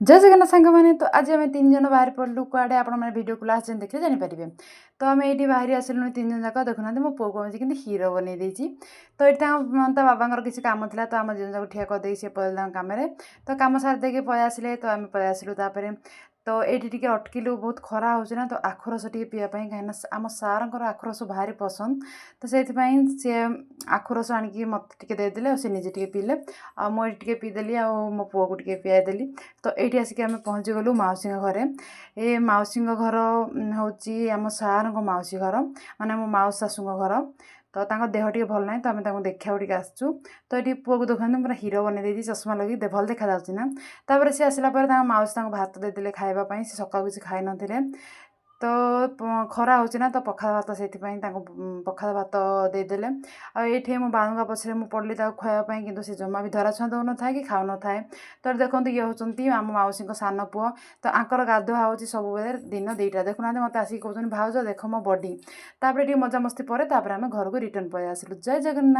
ଜୟ ଜଗନ୍ନାଥ ସାଙ୍ଗମାନେ। ତ ଆଜି ଆମେ ତିନି ଜଣ ବାହାରି ପଡ଼ିଲୁ କୁଆଡ଼େ, ଆପଣମାନେ ଭିଡ଼ିଓକୁ ଲାଷ୍ଟ ଯାଏଁ ଦେଖିଲେ ଜାଣିପାରିବେ। ତ ଆମେ ଏଇଠି ବାହାରି ଆସିଲୁଣି ତିନି ଜଣ ଯାକ। ଦେଖୁନାହାନ୍ତି, ମୋ ପୁଅକୁ ଆମେ କେମିତି ହିରୋ ବନେଇ ଦେଇଛି। ତ ଏଇଠି ତାଙ୍କ ତା ବାବାଙ୍କର କିଛି କାମ ଥିଲା, ତ ଆମ ଦୁଇ ଜଣ ଯାକ ଠିଆ କରିଦେଇକି ସେ ପଳେଇଲେ ତାଙ୍କ କାମରେ। ତ କାମ ସାରି ଦେଇକି ପଳେଇ ଆସିଲେ, ତ ଆମେ ପଳେଇ ଆସିଲୁ। ତାପରେ ତ ଏଇଠି ଟିକେ ଅଟକିଲୁ, ବହୁତ ଖରା ହେଉଛି ନା, ତ ଆଖୁ ରସ ଟିକେ ପିଇବା ପାଇଁ, କାହିଁକିନା ଆମ ସାର୍ଙ୍କର ଆଖୁ ରସ ଭାରି ପସନ୍ଦ। ତ ସେଇଥିପାଇଁ ସିଏ ଆଖୁ ରସ ଆଣିକି ମୋତେ ଟିକେ ଦେଇଦେଲେ ଆଉ ସେ ନିଜେ ଟିକେ ପିଇଲେ, ଆଉ ମୁଁ ଏଇଠି ଟିକେ ପିଇଦେଲି ଆଉ ମୋ ପୁଅକୁ ଟିକେ ପିଆଇଦେଲି। ତ ଏଇଠି ଆସିକି ଆମେ ପହଞ୍ଚିଗଲୁ ମାଉସୀଙ୍କ ଘରେ। ଏ ମାଉସୀଙ୍କ ଘର ହେଉଛି ଆମ ସାର୍ଙ୍କ ମାଉସୀ ଘର, ମାନେ ମୋ ମାଉସୀ ଶାଶୁଙ୍କ ଘର। ତ ତାଙ୍କ ଦେହ ଟିକେ ଭଲ ନାହିଁ, ତ ଆମେ ତାଙ୍କୁ ଦେଖିବାକୁ ଟିକେ ଆସିଛୁ। ତ ଏଠି ପୁଅକୁ ଦେଖନ୍ତୁ, ପୁରା ହିରୋ ବନେଇ ଦେଇଛି ଚଷମା ଲଗେଇ, ଭଲ ଦେଖାଯାଉଛି ନା? ତାପରେ ସେ ଆସିଲା ପରେ ତାଙ୍କ ମାଉସୀ ତାଙ୍କୁ ଭାତ ଦେଇଦେଲେ ଖାଇବା ପାଇଁ। ସେ ସକାଳୁ କିଛି ଖାଇନଥିଲେ। ତ ଖରା ହେଉଛି ନା, ତ ପଖାଳ ଭାତ, ସେଇଥିପାଇଁ ତାଙ୍କୁ ପଖାଳ ଭାତ ଦେଇଦେଲେ। ଆଉ ଏଇଠି ମୋ ବାଳୁଙ୍ଗା ପଛରେ ମୁଁ ପଡ଼ିଲି ତାକୁ ଖୁଆଇବା ପାଇଁ, କିନ୍ତୁ ସେ ଜମା ବି ଧରାଛୁଆଁ ଦେଉନଥାଏ କି ଖାଉନଥାଏ। ତ ଦେଖନ୍ତୁ, ଇଏ ହେଉଛନ୍ତି ଆମ ମାଉସୀଙ୍କ ସାନ ପୁଅ। ତ ଆଙ୍କର ଗାଧୁଆ ହେଉଛି ସବୁବେଳେ ଦିନ 2ଟା। ଦେଖୁନାହାନ୍ତି, ମୋତେ ଆସିକି କହୁଛନ୍ତି, "ଭାଉଜ, ଦେଖ ମୋ ବଡି।" ତାପରେ ଟିକେ ମଜାମସ୍ତି ପରେ ତାପରେ ଆମେ ଘରକୁ ରିଟର୍ନ ପଳେଇ ଆସିଲୁ। ଜୟ ଜଗନ୍ନାଥ।